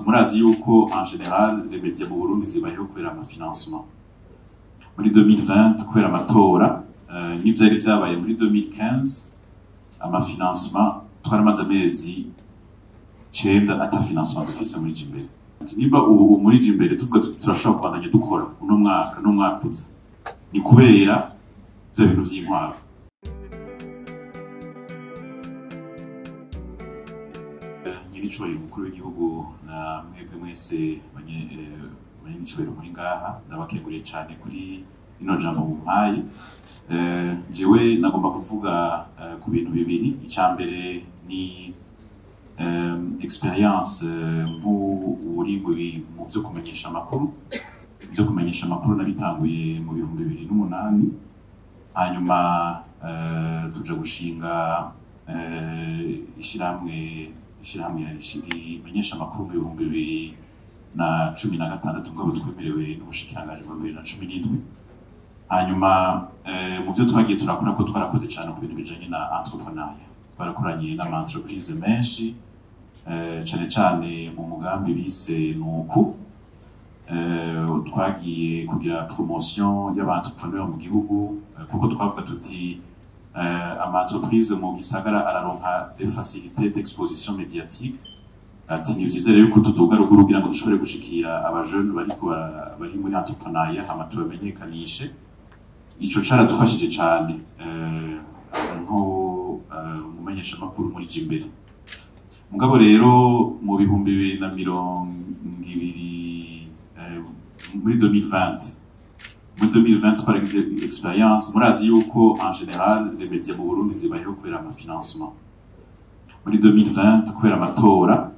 Murazi yuko en général les médias mu Burundi zibayeho kubera amafinancement. Muri 2020 kubera amatora n'ivyari vyabaye muri 2015, amafinancement twaramaze amezi 9 ata financement dufise muri Jimbere. Nimba ubu muri Jimbere tuvuga tuti turashobora kubandanya dukora uno mwaka n'umwaka uza, ni kubera vya bintu vy'inkwavu. Nyiricubahiro umukuru w'igihugu na mwebwe mwese banyenicubahiro muri ngaha, ndabakenguriye cane kuri rino jambo mumpaye. Jewe nagomba kuvuga ku bintu bibiri. Ica mbere ni experience nk'uri mu vyo kumenyesha amakuru. Ivyo kumenyesha amakuru nabitanguye mu 2008, hanyuma tuja gushinga ishirahamwe rimenyesha amakuru mu 2016, mugabo twemerewe n'ubushikiranganji mu 2017. Hanyuma mu vyo twagiye turakora, ko twarakoze cane ku bintu bijanye na entrepreneuriat, twarakoranye n'ama entreprise menshi, cane cane mu mugambi bise nuku. Twagiye kugira promotion y'aba entrepreneur mu gihugu, kuko twavuga tuti ama entreprise mu gisagara araronka des facilités d'exposition médiatique. Ati ni vyiza rero ko tuduga ruguru kugira ngo dushobore gushikira aba jeunes bariko bari muri entrepreneuriat, hama tubamenyekanishe. Ico caradufashije cane nko umumenyesha makuru muri Jimbere. Mugabo rero mu 2020, muri 2020 twaragize experience. Murazi yuko en général les médias mu Burundi zibayeho kubera amafinancement. Muri 2020 kubera amatora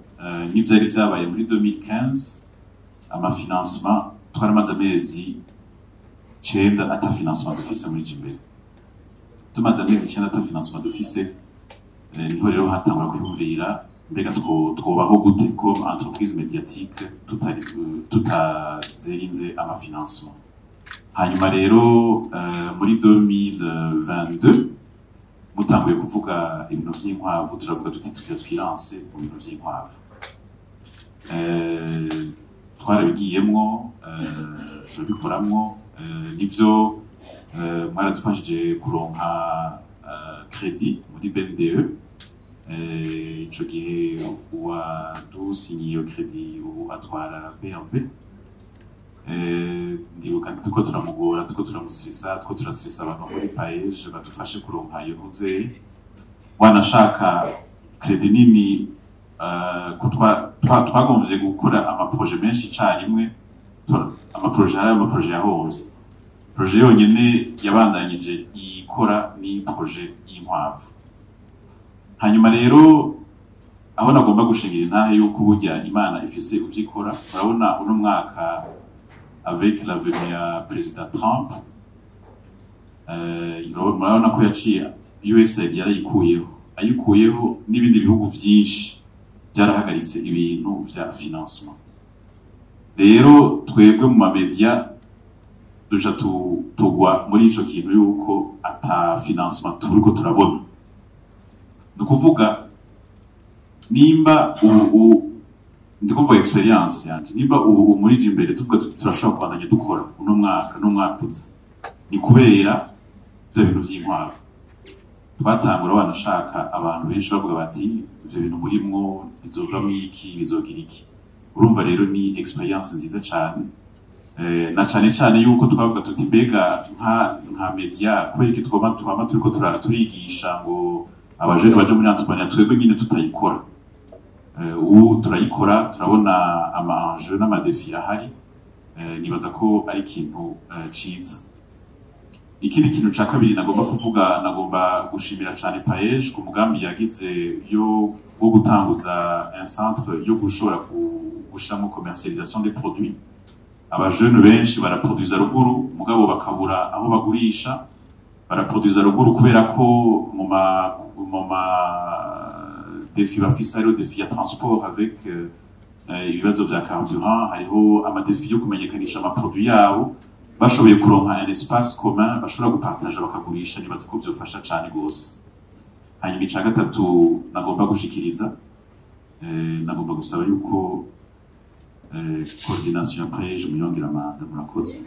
n'ivyari vyabaye muri 2015, amafinancement twaramaze amezi 9 ata financement dufise muri Jimbere. Tumaze amezi 9 ata financement dufise, niho rero hatangura kwiyumvira mbega twobaho gute comme entreprise médiatique tutazerinze amafinancement. Hanyuma rero muri 2022 mutanguye kuvuga ibintu vy'inkwavu, turavuga tuti tugira twirance mu bintu vy'inkwavu. Twarabigiyemwo, turabikoramwo, nivyo mwaradufashije kuronka crédit muri BNDE. Ico gihe uwadusinyiye iyo crédit ubu atwara BNP. Ndibuka tuko turamugora, tuko turamusirisa, tuko turasirisa abantu muri PAEJ badufashe kuronka iyo ntuze. Wanashaka crédit nini, ko twagomvye gukora amaproje menshi icarimwe. Amaproje hari amaproje yahomvye, projet yonyene yabandanyije ikora ni projet y'inkwavu. Hanyuma rero aho nagomba gushingira intahe yuko burya Imana ifise uvyikora, urabona uno mwaka avec la venue ya President Trump, murabona ko yaciye USAID yarayikuyeho, ayikuyeho n'ibindi bihugu vyinshi byarahagaritse ibintu vya financement. Rero twebwe mu mamedia duca tugwa muri ico kintu yuko ata financement turiko turabona. Ni ukuvuga nimba ubu ndikumva experience yanje, nimba ubu muri Jimbere tuvuga tuti turashobora kubandanya dukora uno mwaka n'umwaka uza, ni kubera vya bintu vy'inkwavu. Twatangura wanashaka abantu benshi bavuga bati ivyo bintu murimwo bizovamwo iki, bizogira iki. Urumva rero ni experience nziza cane, na cane cane yuko twavuga tuti mbega nka media kubera iki twama turiko turigisha ngo abajene baje muri entrepreneuriat, twebwe nyine tutayikora. Ubu turayikora, turabona ama enjeu n'ama défi ahari, nibaza ko ari ikintu ciza. Ikindi kintu ca kabiri nagomba kuvuga, nagomba gushimira cane PAEJ ku mugambi yagize yo wo gutanguza un centre yo gushobora gushiramo commercialisation des produits. Aba jeunes benshi baraproduza ruguru, mugabo bakabura aho bagurisha. Baraproduza ruguru kubera ko mu ma défi bafise hariho défi ya transport avec ibibazo vya carburant, hariho ama défi yo kumenyekanisha ama produit yabo. Bashoboye kuronka un espace commun bashobora gupartager bakagurisha, nibaza ko vyofasha cane gose. Hanyuma ica gatatu nagomba gushikiriza, nagomba gusaba yuko Coordination ya PAEEJ muyongera manda. Murakoze.